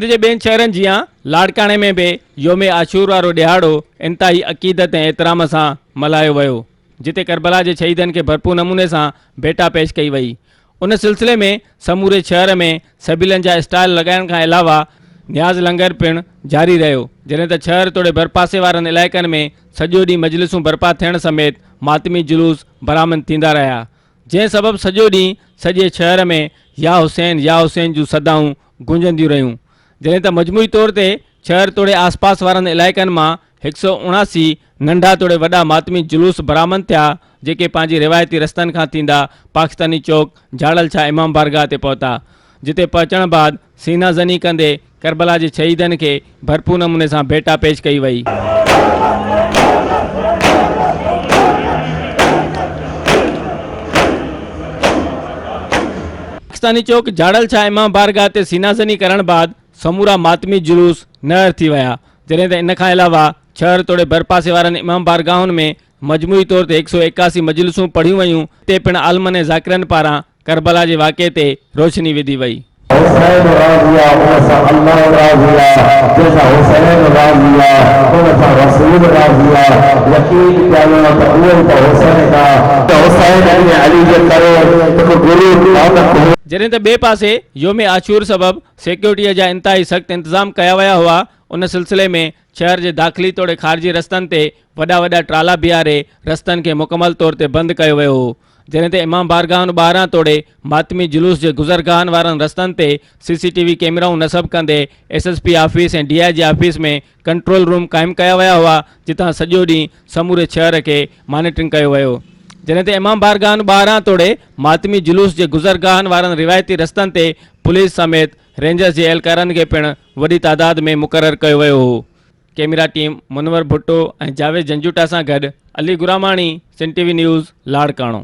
سنڌ جي ٻين شهرن جيان لاڙڪاڻي ۾ به يوم عاشور وارو ڏهاڙو انتهائي عقيدت ۽ احترام سان ملهايو ويو، جتي ڪربلا جي شهيدن کي ڀرپور نموني سان ڀيٽا پيش ڪئي وئي. ان سلسلي ۾ سموري شهر ۾ سبيلن جا اسٽال لڳائڻ کان علاوه نياز لنگر پڻ جاري رهيو، جڏهن ته شهر توڙي ڀرپاسي وارن علائقن ۾ سڄو ڏينهن مجلسون برپا ٿيڻ سميت ماتمي جلوس برآمد ٿيندا رهيا، جنهن سبب سڄو ڏينهن سڄي شهر ۾ يا حسين يا حسين جون صدائون گونجنديون رهيون، جڏهن ته مجموعي طور تي شهر توڙي آسپاس وارن علائقن مان هڪ سئو 79 ننڍا توڙي وڏا ماتمي جلوس برآمد ٿيا، جيڪي پنهنجي روايتي رستن کان ٿيندا پاڪستاني چوڪ جهاڙل شاهه امام بارگاهه تي پهتا، جتي پهچڻ بعد سينا زني ڪندي ڪربلا جي شهيدن کي ڀرپور نموني سان ڀيٽا پيش ڪئي وئي. پاڪستاني چوڪ جاڙل شاهه امام بارگاهه تي سينا زني ڪرڻ بعد سمورا ماتمي جلوس نهر ٿي ويا، جڏهن ته ان کان علاوه شهر توڙي ڀرپاسي وارن امام بارگاهن ۾ مجموعي طور تي هڪ سئو 81 مجلسون پڙهيون ويون، تي پڻ عالمن ۽ ذاڪرن پاران ڪربلا جي واقعي تي روشني وڌي وئي. حسين راضي آ ان سان الله راضي آ جنهن سان حسين راضي آ ان سان رسول راضي آ يقين پياريان ته اهو ئي ته حسين آ. ته حسين ابن علي جي ڪري هڪ غرور ڪونه ٿيو. جڏهن ته ٻئي پاسي يوم عاشور سبب سيڪيورٽيء جا انتهائي سخت انتظام ڪيا ويا هئا، ان سلسلي ۾ شهر جي داخلي توڙي خارجي رستن تي وڏا وڏا ٽرالا بيهاري رستن کي مڪمل طور تي بند ڪيو ويو هو. جڏهن ته امام بارگاهن ٻاهران توڙي ماتمي جلوس جي گذرگاهن وارن رستن تي سي سي ٽي وي ڪئميرائون نصب ڪندي S S P office ۽ D I G office ۾ control room قائم ڪيا ويا هئا جتان سڄو ڏينهن سموري شهر کي مانيٽرنگ ڪيو ويو جڏهن ته امام بارگاهن ٻاهران توڙي ماتمي جلوس جي گذرگاهن وارن روايتي رستن تي پوليس سميت رينجرز جي اهلڪارن کي پڻ وڏي تعداد ۾ مقرر ڪيو ويو هو. ڪئميرا ٽيم منور ڀٽو ۽ جاويد جنجوٽا سان گڏ Ali Gurmani, Sindh T V news, Larkana.